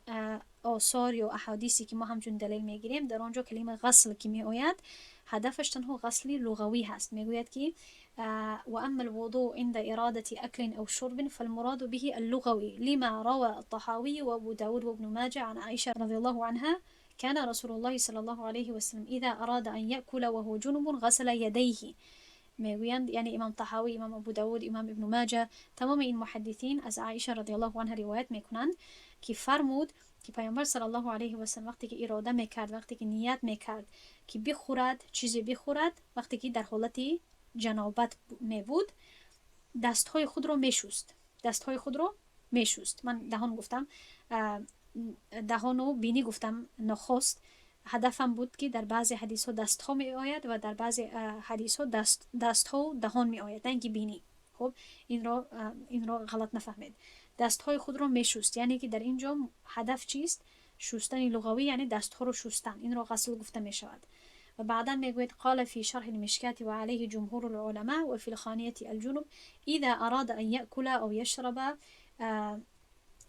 осор ё аҳодисе, ки мо ҳамчун далел мегирем, дар он ҷо калимаи ғасл ки меояд, ҳадафаш танҳо ғасли луғавӣ ҳаст. Мегӯяд, ки وأما الوضوء عند إرادة أكل أو شرب فالمراد به اللغوي، لما روى الطحاوي وأبو داود وابن ماجه عن عائشة رضي الله عنها: كان رسول الله صلى الله عليه وسلم إذا أراد أن يأكل وهو جنب غسل يديه. мегӯянд, яъне имом Таҳавӣ, имом Абу Давуд, имом Ибну Маҷа, тамоми ин муҳаддисин аз Аиша радиаллоҳу анҳа ривоят мекунанд, ки фармуд, ки Пайғамбар саллаллоҳу алайҳи васалам вақте ки ирода мекард, вақте ки ният мекард, ки бихӯрад, чизе бихӯрад, вақте ки дар ҳолати ҷанобат мебуд, дастҳои худро мешуст, дастҳои худро мешуст. Ман даҳон гуфтам, даҳону бинӣ гуфтам нохост. Ҳадафам буд, ки дар баъзе ҳадисҳо дастҳо меояд ва дар баъзе ҳадисҳо дастҳоу даҳон меояд, на ин ки бинӣ. Хуб, инро ғалат нафаҳмед. Дастҳои худро мешуст, яъне ки дар ин ҷо ҳадаф чист? Шустани луғавӣ, яъне дастҳоро шустан, инро ғасл гуфта мешавад. Ва баъдан мегӯяд: قال في شرح المشكاة وعليه جمهور العلماء وفي الخانية: الجنب إذا أراد أن يأكل أو يشرب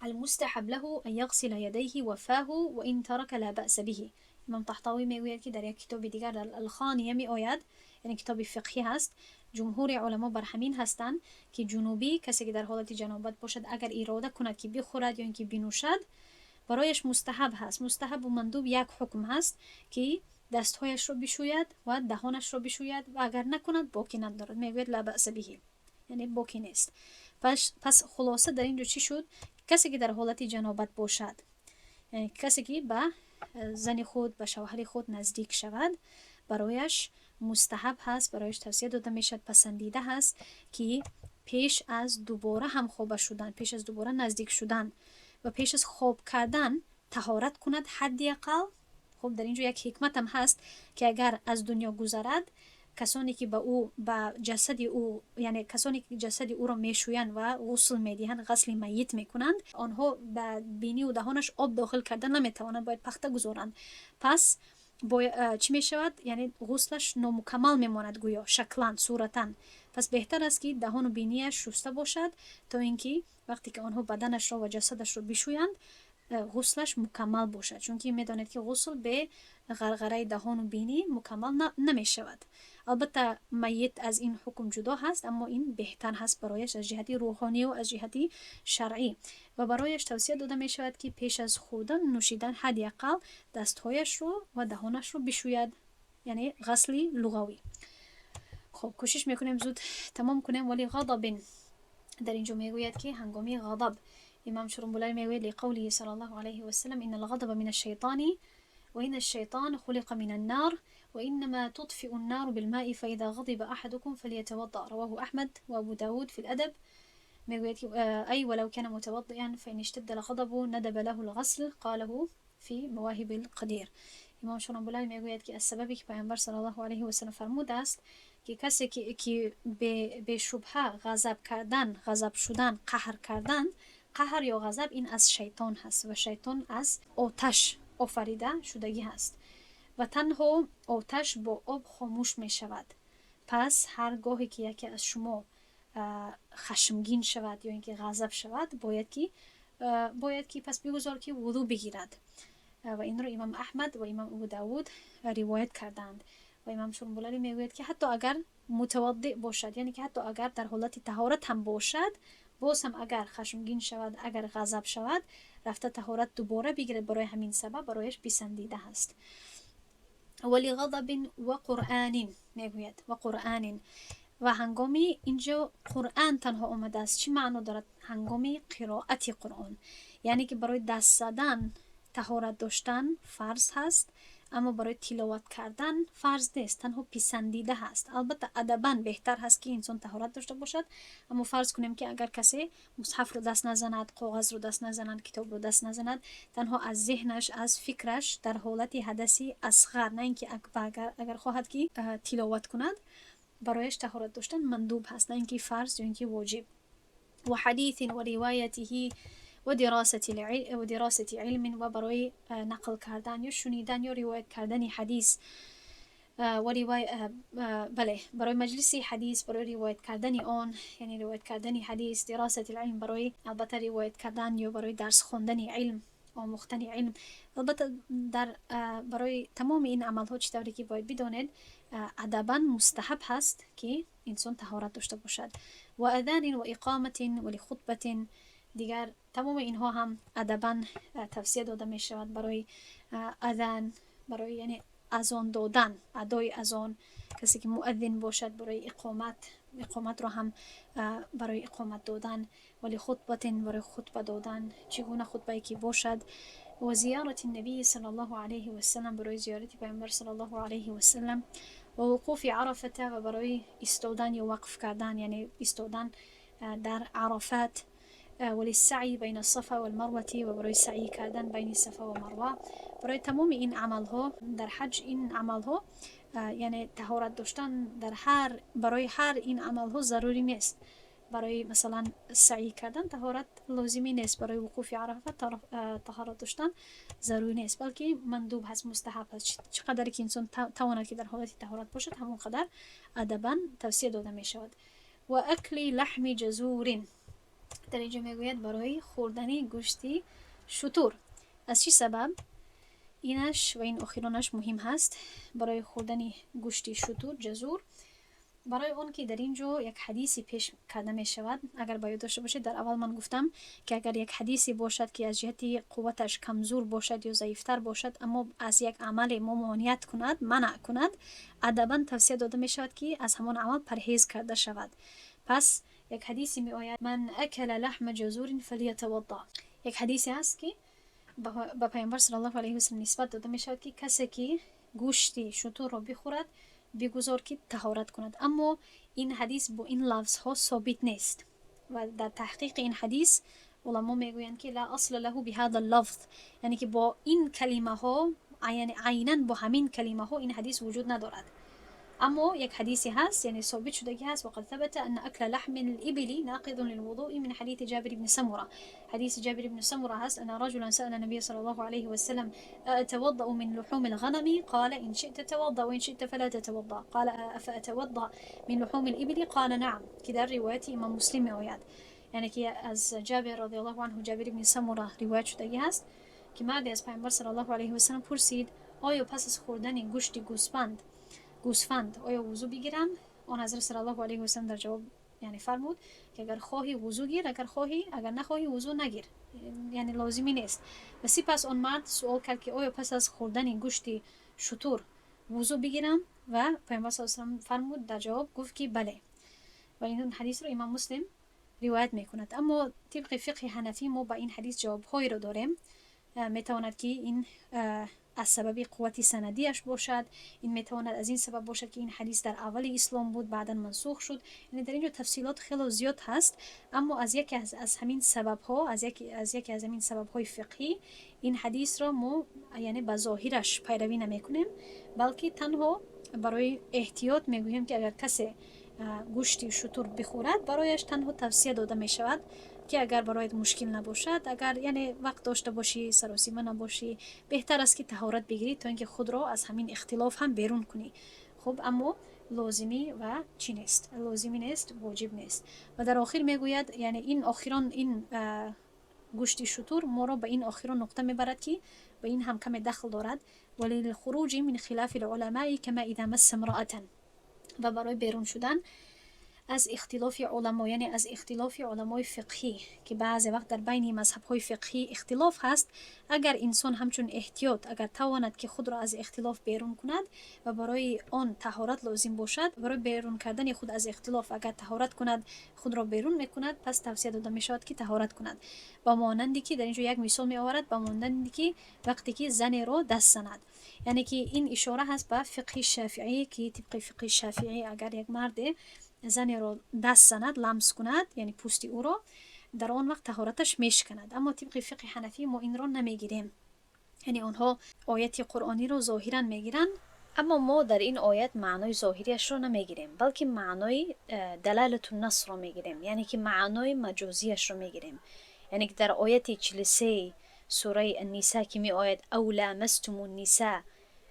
المستحب له أن يغسل يديه وفاه، وإن ترك لا بأس به. Имом Таҳтавӣ мегӯяд, ки дар як китоби дигар, дар Алхония меояд, яъне китоби фиқҳӣ ҳаст, ҷумҳури уламо бар ҳамин ҳастанд, ки ҷунубӣ, касе ки дар ҳолати ҷанобат бошад, агар ирода кунад, ки бихӯрад ё ин ки бинӯшад, барояш мустаҳаб ҳаст, мустаҳабу мандуб як ҳукм ҳаст, ки дастҳояшро бишӯяд ва даҳонашро бишӯяд ва агар накунад, боки надорад. Мегӯяд: لا بأس به, яъне боки нест. Пас хулоса дар ин ҷо чӣ шуд? Касе ки дар ҳолати ҷанобат бошад, яъне касе ки ба зани худ, ба шавҳари худ наздик шавад, барояш мустаҳаб ҳаст, барояш тавсия дода мешавад, пасандида ҳаст, ки пеш аз дубора ҳамхоба шудан, пеш аз дубора наздик шудан ва пеш аз хоб кардан таҳорат кунад ҳадди ақал. Хуб, дар ин ҷо як ҳикматам ҳаст, ки агар аз дунё гузарад, касоне ки ба ӯ, ба ҷасади ӯ, яъне касоне ки ҷасади ӯро мешӯянд ва ғусл медиҳанд, ғасли майит мекунанд, онҳо ба биниву даҳонаш об дохил карда наметавонанд, бояд пахта гузоранд. Пас Чӣ мешавад? Яъне ғуслаш номукаммал мемонад, гӯё шаклан, суратан. Пас беҳтар аст, ки даҳону бинияш шуста бошад, то ин ки вақте ки онҳо баданашро ва ҷасадашро бишӯянд, ғуслаш мукаммал бошад, чунки медонед, ки ғусл бе ғарғараи даҳону бинӣ мукаммал намешавад. Албатта, майит аз ин ҳукм ҷудо ҳаст, аммо ин беҳтар ҳаст барояш аз ҷиҳати рӯҳонию аз ҷиҳати шаръӣ. Ва барояш тавсия дода мешавад, ки пеш аз хӯрдан, нӯшидан ҳадди ақал дастҳояшро ва даҳонашро бишӯяд, яъне ғасли луғавӣ. Хоб, кӯшиш мекунем, зуд тамом кунем. ولغضب, дар ин ҷо мегӯяд, ки ҳангоми ғадаб, имам Шурумбулай мегӯяд: لقوله صلى الله عليه وسلم: إن الغضب من الشيطان، وإن الشيطان خلق من النار، وإنما تطفئ النار بالماء، فإذا غضب أحدكم فليتوضأ. رواه أحمد وأبو داود في الأدب. أي ولو كان متوضئا، فإن اشتد الغضب ندب له الغسل، قاله في مواهب القدير. Имом Шурамбулай мегӯяд, ки аз сабабе ки Пайғамбар صلى الله عليه وسلم фармудааст, ки касе ки бешубҳа ғазаб кардан, ғазаб шудан, қаҳр кардан, қаҳр ё ғазаб ин аз шайтон ҳаст ва шайтон аз оташ офарида шудагӣ ҳаст ва танҳо оташ бо об хомӯш мешавад. Пас ҳар гоҳе ки яке аз шумо хашмгин шавад ё ин ки ғазаб шавад, бояд ки пас бигузор, ки вузӯ бигирад. Ва инро имам Аҳмад ва имам Абу Давуд ривоят кардаанд. Ва имам Шурмбулалӣ мегӯяд, ки ҳатто агар мутаваддиъ бошад, яъне ки ҳатто агар дар ҳолати таҳорат ҳам бошад, боз ҳам агар хашмгин шавад, агар ғазаб шавад, рафта таҳорат дубора бигирад, барои ҳамин сабаб барояш писандида ҳаст. ولغضب وقرآن, мегӯяд وقرآن. Ва ҳангоми, инҷо қуръан танҳо омадааст, чӣ маъно дорад? Ҳангоми қироати Қуръон, яъне ки барои даст задан таҳорат доштан фарз ҳаст, аммо барои тиловат кардан фарз нест, танҳо писандида ҳаст. Албатта, адабан беҳтар ҳаст, ки инсон таҳорат дошта бошад, аммо фарз кунем, ки агар касе мусҳафро даст назанад, коғазро даст назанад, китобро даст назанад, танҳо аз зеҳнаш, аз фикраш, дар ҳолати ҳадаси асғар, на ин ки акбар, агар хоҳад, ки тиловат кунад, барояш таҳорат доштан мандуб ҳаст, на ин ки фарз ё ин ки воҷиб. وحديث وروايته ودراسة علم, ва барои нақл кардан ё шунидан ё ривоят кардани ҳадис бале, барои маҷлиси ҳадис, барои ривоят кардани он, яъне ривоят кардани ҳадис, دراسة العلم, барои албатта ривоят кардан ё барои дарс хондани илм, омӯхтани илм. Албатта, дар барои тамоми ин амалҳо, чӣ тавре ки бояд бидонед, адабан мустаҳаб ҳаст, ки инсон таҳорат дошта бошад. وأذان وإقامة ولخطبة, дигар тамоми инҳо ҳам адабан тавсия дода мешавад. Барои азан, барои яъне азон додан, адои азон, касе ки муаззин бошад, барои иқомат, иқоматро ҳам барои иқомат додан, ولخطبة, барои хутба додан, чӣ гуна хутбае ки бошад, وزيارة النبي صلى الله عليه وسلم, барои зиёрати Пайғамбар صلى الله عليه وسلم, ووقوف عرفة, ва барои истодан ё вақф кардан, яъне истодан дар Арафат, وللسعي بين الصفا والمروة, ва барои саъй кардан байни Сафа ва Марва. Барои тамоми ин амалҳо дар ҳаҷ, ин амалҳо, яъне таҳорат доштан дар ҳар барои ҳар ин амалҳо зарурӣ нест. Барои масалан саъй кардан таҳорат лозимӣ нест, барои вуқуфи Арафа таҳорат доштан зарурӣ нест, балки мандуб ҳаст, мустаҳаб ҳаст. Чӣ қадаре ки инсон тавонад, ки дар ҳолати таҳорат бошад, ҳамон қадар адабан тавсия дода мешавад. وأكل لحم جزور, дар инҷо мегӯяд, барои хӯрдани гӯшти шутур. Аз чӣ сабаб? Инаш ва ин охиронаш муҳим ҳаст. Барои хӯрдани гӯшти шутур, جزور, барои он ки дар ин ҷо як ҳадисе пеш карда мешавад. Агар ба ёд дошта бошед, дар аввал ман гуфтам, ки агар як ҳадисе бошад, ки аз ҷиҳати қувваташ камзур бошад ё заифтар бошад, аммо аз як амале мо монеат кунад, манъ кунад, адабан тавсия дода мешавад, ки аз ҳамон амал парҳез карда шавад. Пас як ҳадисе меояд: من أكل لحم جزور فليتوضأ. Як ҳадисе ҳаст, ки ба Пайғамбар صلى الله عليه وسلم нисбат дода мешавад, ки касе ки гӯшти шутурро бихӯрад, бигузор, ки таҳорат кунад. Аммо ин ҳадис бо ин лафзҳо собит нест ва дар таҳқиқи ин ҳадис уламо мегӯянд, ки لا أصل له بهذا اللفظ, яъне ки бо ин калимаҳо, яъне айнан бо ҳамин калимаҳо ин ҳадис вуҷуд надорад. Аммо як ҳадисе ҳаст, яъне собит шудагӣ ҳаст: وقد ثبت أن أكل لحم الإبل ناقض للوضوء من حديث جابر بن سمرة. حديث جابر بن سمرة هست أن رجلا سأل النبي صلى الله عليه وسلم: أتوضأ من لحوم الغنم؟ قال: إن شئت توضأ وإن شئت فلا تتوضأ. قال: أفأتوضأ من لحوم الإبل؟ قال: نعم. که در روایت امام مسلم میآید. یعنی که از جابر رضی الله عنه، جابر بن سمره روایت شدگی هست که مردی از پیامبر صلی الله علیه و سلم پرسید: آیا پس از خوردن گوشت گوسفند آیا وضو بگیرم؟ آن حضرت صلی الله علیه و سلم در جواب یعنی فرمود که اگر خواهی وضو گیر، اگر خواهی، اگر نخواهی وضو نگیر، یعنی لازمی نیست. و سپس آن مرد سوال کرد که آیا پس از خوردن گوشت شتر وضو بگیرم؟ و پیامبر صلی الله علیه و سلم فرمود، در جواب گفت که بله. و این حدیث رو امام مسلم روایت میکند. اما طبق فقه حنفی ما با این حدیث جوابهایی رو داریم. میتواند که این از سبب قوت سندیش باشد، این میتواند از این سبب باشد که این حدیث در اول اسلام بود، بعدا منسوخ شد. یعنی در اینجا تفصیلات خیلی زیاد هست. اما از یکی از همین سبب ها، از یکی از همین سبب های فقهی، این حدیث را ما یعنی به ظاهرش پیروی نمیکنیم، بلکه تنها برای احتیاط میگوییم که اگر کسی گوشت شتر بخورد، برایش تنها توصیه داده می شود که اگر برایت مشکل نباشد، اگر یعنی وقت داشته باشی، سراسیمه نباشی، بهتر است که طهارت بگیری تا اینکه خود را از همین اختلاف هم بیرون کنی. خب، اما لازمی و چی نیست، لازمی نیست، واجب نیست. و در آخر میگوید، یعنی این آخران این گوشت شتر ما را به این آخران نقطه میبرد که به این هم کم دخل دارد: وللخروج من خلاف العلماء كما اذا مس امرأة. و برای بیرون شدن از اختلاف علما، یعنی از اختلاف علمای فقهی که بعضی وقت در بین مذهب های فقهی اختلاف هست، اگر انسان همچون احتیاط اگر تواند که خود را از اختلاف بیرون کند و برای آن طهارت لازم باشد، برای بیرون کردن خود از اختلاف اگر طهارت کند، خود را بیرون میکند، پس توصیه داده می شود که طهارت کند. با مانندی که در اینجا یک مثال می آورد، با مانندی که وقتی که زن را دست زند. یعنی که این اشاره هست به فقه شافعی که طبق فقه شافعی اگر یک مرد زنی را دست زند، لمس کند، یعنی پوست او را، در آن وقت طهارتش میشکند. اما طبق فقه حنفی ما این را نمیگیریم، یعنی آنها آیت قرآنی را ظاهرا میگیرند، اما ما در این آیت معنای ظاهریش را نمیگیریم، بلکه معنای دلالت النص را میگیریم، یعنی که معنای مجازیش را میگیریم. یعنی که در آیت 43 سوره النساء که می آید أو لامستم النساء،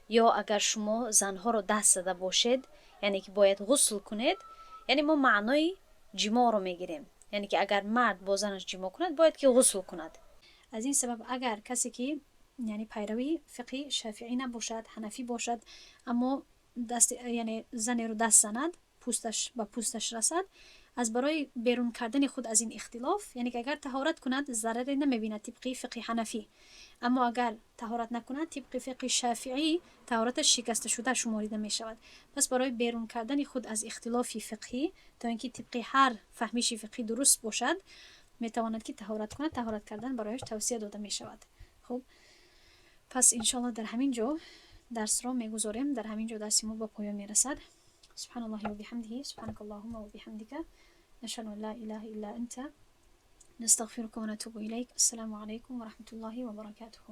یا اگر شما زنها را دست زده باشید، یعنی که باید غسل کنید، یعنی ما معنای جماع رو میگیریم، یعنی که اگر مرد با زنش جماع کند، باید که غسل کند. از این سبب اگر کسی که یعنی پیروی فقهی شافعی نباشد، حنفی باشد، اما دست یعنی زنی رو دست زند، پوستش به پوستش رسد، از برای بیرون کردن خود از این اختلاف، یعنی که اگر طهارت کند ضرری نمیبیند طبق فقه حنفی، اما اگر طهارت نکند، طبق فقه شافعی طهارتش شکسته شده شماریده می شود. پس برای بیرون کردن خود از اختلاف فقهی، تا اینکه طبق هر فهمیش فقهی درست باشد، می تواند که طهارت کند. طهارت کردن برایش توصیه داده می شود. خب، پس انشالله در همین جا درس را میگذاریم. در همین جا درس ما به پایان میرسد. سبحان الله وبحمده، سبحانك اللهم وبحمدك، نشهد أن لا إله إلا أنت، نستغفرك ونتوب إليك. السلام عليكم ورحمة الله وبركاته.